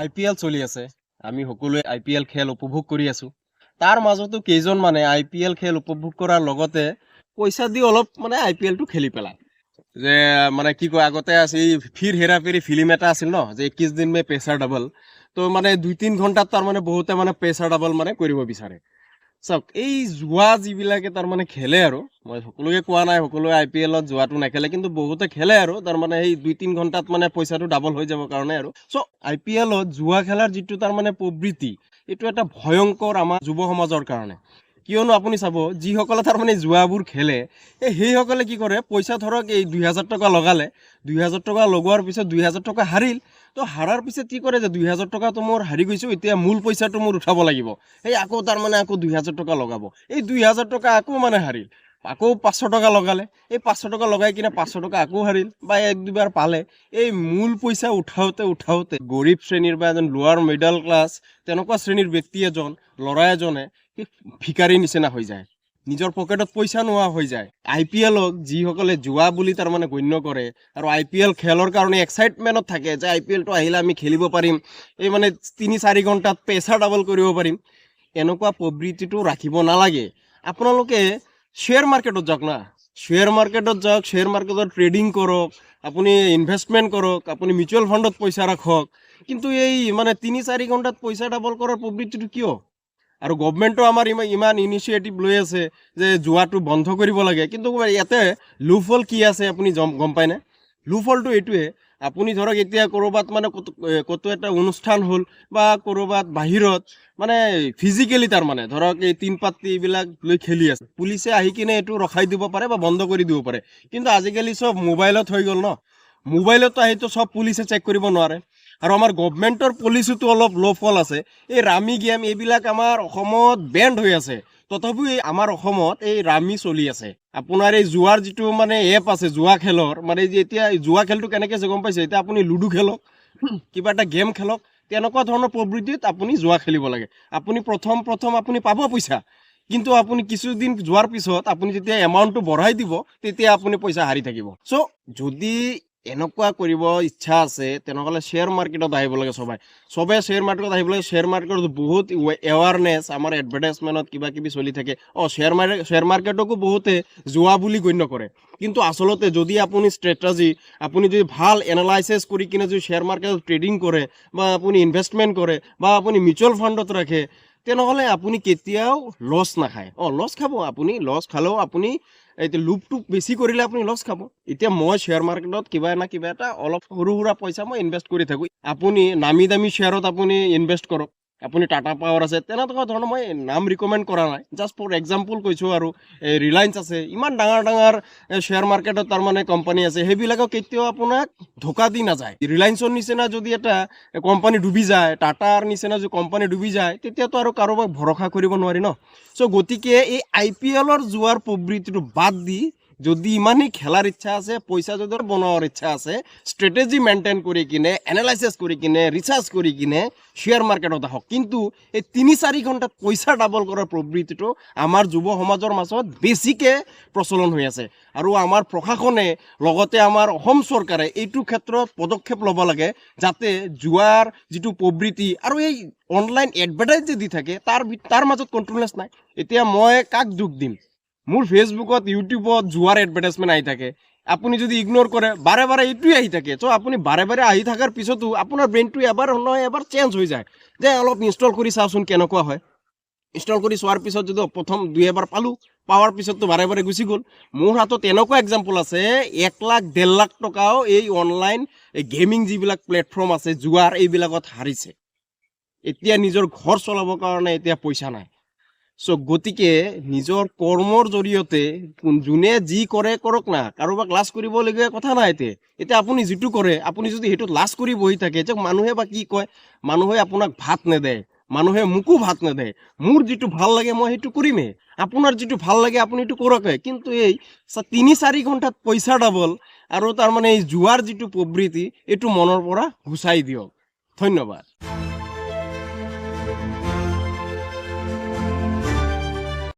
আই P L চলি আছে। আমি সকলোৱে আই পি এল খেল উপভোগ কৰি আছোঁ। তাৰ মাজতো কেইজনমানে আই পি এল খেল উপভোগ কৰাৰ লগতে পইচা দি অলপ মানে আই পি এলটো খেলি পেলায়। যে মানে কি কয়, আগতে আছে এই ফিৰ হেৰা ফেৰি ফিল্ম এটা আছিল ন, যে 21 দিন মে পেচা ডাবল। তো মানে 2-3 ঘণ্টাত তাৰমানে বহুতে মানে পেচা ডাবল মানে কৰিব বিচাৰে। চাওক, এই জুৱা যিবিলাকে তাৰমানে খেলে আৰু মই সকলোকে কোৱা নাই, সকলোৱে আই পি এলত জুৱাটো নেখেলে, কিন্তু বহুতে খেলে আৰু তাৰমানে সেই 2-3 ঘণ্টাত মানে পইচাটো ডাবল হৈ যাবৰ কাৰণে। আৰু চ' আই পি এলত জুৱা খেলাৰ যিটো তাৰমানে প্ৰবৃত্তি, এইটো এটা ভয়ংকৰ আমাৰ যুৱ সমাজৰ কাৰণে। কিয়নো আপুনি চাব, যিসকলে তাৰমানে জুৱাবোৰ খেলে, এই সেইসকলে কি কৰে, পইচা ধৰক এই 2000 টকা লগালে, 2000 টকা লগোৱাৰ পিছত 2000 টকা হাৰিল। তো হাৰাৰ পিছত কি কৰে যে 2000 টকাটো মোৰ হাৰি গৈছোঁ, এতিয়া মূল পইচাটো মোৰ উঠাব লাগিব। সেই আকৌ তাৰমানে আকৌ 2000 টকা লগাব। এই 2000 টকা আকৌ মানে হাৰিল, আকৌ 500 টকা লগালে। এই 500 টকা লগাই কিনে 500 টকা আকৌ হাৰিল বা এক দুবাৰ পালে। এই মূল পইচা উঠাওঁতে উঠাওঁতে গৰীব শ্ৰেণীৰ বা এজন লোৱাৰ মিডল ক্লাছ তেনেকুৱা শ্ৰেণীৰ ব্যক্তি এজন, ল'ৰা এজনে সেই ভিকাৰীৰ নিচিনা হৈ যায়, নিজৰ পকেটত পইচা নোহোৱা হৈ যায়। আই পি এলক যিসকলে জুৱা বুলি তাৰমানে গণ্য কৰে আৰু আই পি এল খেলৰ কাৰণে এক্সাইটমেণ্টত থাকে যে আই পি এলটো আহিলে আমি খেলিব পাৰিম, এই মানে 3-4 ঘণ্টাত পেচা ডাবল কৰিব পাৰিম, এনেকুৱা প্ৰবৃত্তিটো ৰাখিব নালাগে। আপোনালোকে শ্বেয়াৰ মাৰ্কেটত যাওক না, শ্বেয়াৰ মাৰ্কেটত যাওক, শ্বেয়াৰ মাৰ্কেটত ট্ৰেডিং কৰক, আপুনি ইনভেষ্টমেণ্ট কৰক, আপুনি মিউচুৱেল ফাণ্ডত পইচা ৰাখক। কিন্তু এই মানে 3-4 ঘণ্টাত পইচা ডাবল কৰাৰ প্ৰবৃত্তিটো কিয়? আৰু গভমেণ্টো আমাৰ ইমান ইমান ইনিচিয়েটিভ লৈ আছে যে জুৱাটো বন্ধ কৰিব লাগে। কিন্তু ইয়াতে লুপহ'ল কি আছে আপুনি গম পায়নে? লুপহ'লটো এইটোৱে, আপুনি ধৰক এতিয়া ক'ৰবাত মানে ক'তো এটা অনুষ্ঠান হ'ল বা ক'ৰবাত বাহিৰত মানে ফিজিকেলি তাৰমানে ধৰক এই তিন পাত্তি এইবিলাক লৈ খেলি আছে, পুলিচে আহি কিনে এইটো ৰখাই দিব পাৰে বা বন্ধ কৰি দিব পাৰে। কিন্তু আজিকালি চব মোবাইলত হৈ গ'ল ন। মোবাইলতো আহিতো চব পুলিচে চেক কৰিব নোৱাৰে। আৰু আমাৰ গভমেণ্টৰ পলিচিটো অলপ লুপহ'ল আছে। এই ৰামি গেম এইবিলাক আমাৰ অসমত বেণ্ড হৈ আছে, তথাপিও এই আমাৰ অসমত এই ৰামি চলি আছে। আপোনাৰ এই জুৱাৰ যিটো মানে এপ আছে জুৱা খেলৰ, মানে এই যে এতিয়া এই জুৱা খেলটো কেনেকৈ আছে গম পাইছে? এতিয়া আপুনি লুডু খেলক, কিবা এটা গেম খেলক, তেনেকুৱা ধৰণৰ প্ৰবৃত্তিত আপুনি জুৱা খেলিব লাগে। আপুনি প্ৰথম প্ৰথম আপুনি পাব পইচা, কিন্তু আপুনি কিছুদিন যোৱাৰ পিছত আপুনি যেতিয়া এমাউণ্টটো বঢ়াই দিব, তেতিয়া আপুনি পইচা হাৰি থাকিব। চ' যদি এনেকুৱা কৰিব ইচ্ছা আছে, তেনেহ'লে শ্বেয়াৰ মাৰ্কেটত আহিব লাগে। সবাই চবে শ্বেয়াৰ মাৰ্কেটত আহিব লাগে। শ্বেয়াৰ মাৰ্কেটত বহুত এৱাৰনেছ, আমাৰ এডভাৰটাইজমেণ্টত কিবা কিবি চলি থাকে। অঁ, শ্বেয়াৰ মাৰ্কেটকো বহুতে জুৱা বুলি গণ্য কৰে। কিন্তু আচলতে যদি আপুনি ষ্ট্ৰেটাজি, আপুনি যদি ভাল এনালাইচিছ কৰি কিনে যদি শ্বেয়াৰ মাৰ্কেটত ট্ৰেডিং কৰে বা আপুনি ইনভেষ্টমেণ্ট কৰে বা আপুনি মিউচুৱেল ফাণ্ডত ৰাখে, তেনেহ'লে আপুনি কেতিয়াও লছ নাখায়। অঁ, লছ খাব আপুনি, লছ খালেও আপুনি এতিয়া লোভটো বেছি কৰিলে আপুনি লছ খাব। এতিয়া মই শ্বেয়াৰ মাৰ্কেটত কিবা না কিবা এটা অলপ সৰু সুৰা পইচা মই ইনভেষ্ট কৰি থাকোঁ। আপুনি নামী দামী শ্বেয়াৰত আপুনি ইনভেষ্ট কৰক। আপুনি টাটা পাৱাৰ আছে, তেনেকুৱা ধৰণৰ, মই নাম ৰিকমেণ্ড কৰা নাই, জাষ্ট ফৰ এক্সাম্পল কৈছোঁ। আৰু এই ৰিলায়েন্স আছে, ইমান ডাঙৰ ডাঙৰ শ্বেয়াৰ মাৰ্কেটত তাৰমানে কোম্পানী আছে, সেইবিলাকক কেতিয়াও আপোনাক ধোকা দি নাযায়। ৰিলায়েন্সৰ নিচিনা যদি এটা কোম্পানী ডুবি যায়, টাটাৰ নিচিনা যদি কোম্পানী ডুবি যায়, তেতিয়াতো আৰু কাৰোবাক ভৰসা কৰিব নোৱাৰি ন। চ' গতিকে এই আই পি এলৰ জুৱাৰ প্ৰবৃত্তিটো বাদ দি যদি ইমানেই খেলাৰ ইচ্ছা আছে, পইচা যদি বনোৱাৰ ইচ্ছা আছে, ষ্ট্ৰেটেজি মেইনটেইন কৰি কিনে, এনালাইচিছ কৰি কিনে, ৰিচাৰ্চ কৰি কিনে শ্বেয়াৰ মাৰ্কেটত আহক। কিন্তু এই 3-4 ঘণ্টাত পইচা ডাবল কৰাৰ প্ৰবৃত্তিটো আমাৰ যুৱ সমাজৰ মাজত বেছিকৈ প্ৰচলন হৈ আছে। আৰু আমাৰ প্ৰশাসনে লগতে আমাৰ অসম চৰকাৰে এইটো ক্ষেত্ৰত পদক্ষেপ ল'ব লাগে, যাতে জুৱাৰ যিটো প্ৰবৃত্তি আৰু এই অনলাইন এডভাৰটাইজ যে দি থাকে, তাৰ মাজত কণ্ট্ৰলেছ নাই। এতিয়া মই কাক দোষ দিম? মোৰ ফেচবুকত, ইউটিউবত জুৱাৰ এডভাৰটাইজমেণ্ট আহি থাকে। আপুনি যদি ইগন'ৰ কৰে, বাৰে বাৰে এইটোৱে আহি থাকে। চ' আপুনি বাৰে বাৰে আহি থকাৰ পিছতো আপোনাৰ ব্ৰেইনটো এবাৰ নহয় এবাৰ চেঞ্জ হৈ যায় যে অলপ ইনষ্টল কৰি চাওঁচোন কেনেকুৱা হয়। ইনষ্টল কৰি চোৱাৰ পিছত যদি প্ৰথম দুই এবাৰ পালোঁ, পাৱাৰ পিছততো বাৰে বাৰে গুচি গ'ল। মোৰ হাতত এনেকুৱা এক্সাম্পল আছে, 1 লাখ, 1.5 লাখ টকাও এই অনলাইন এই গেমিং যিবিলাক প্লেটফৰ্ম আছে জুৱাৰ, এইবিলাকত হাৰিছে। এতিয়া নিজৰ ঘৰ চলাবৰ কাৰণে এতিয়া পইচা নাই। চ' গতিকে নিজৰ কৰ্মৰ জৰিয়তে যোনে যি কৰে কৰক না, কাৰোবাক লাজ কৰিবলগীয়া কথা নাই। এতিয়া এতিয়া আপুনি যিটো কৰে, আপুনি যদি সেইটোত লাজ কৰি বহি থাকে যে মানুহে বা কি কয়, মানুহে আপোনাক ভাত নেদে, মানুহে মোকো ভাত নেদে। মোৰ যিটো ভাল লাগে মই সেইটো কৰিমেই, আপোনাৰ যিটো ভাল লাগে আপুনি সেইটো কৰকে। কিন্তু এই 3-4 ঘণ্টাত পইচা ডাবল আৰু তাৰমানে এই জুৱাৰ যিটো প্ৰবৃত্তি, এইটো মনৰ পৰা গুচাই দিয়ক। ধন্যবাদ।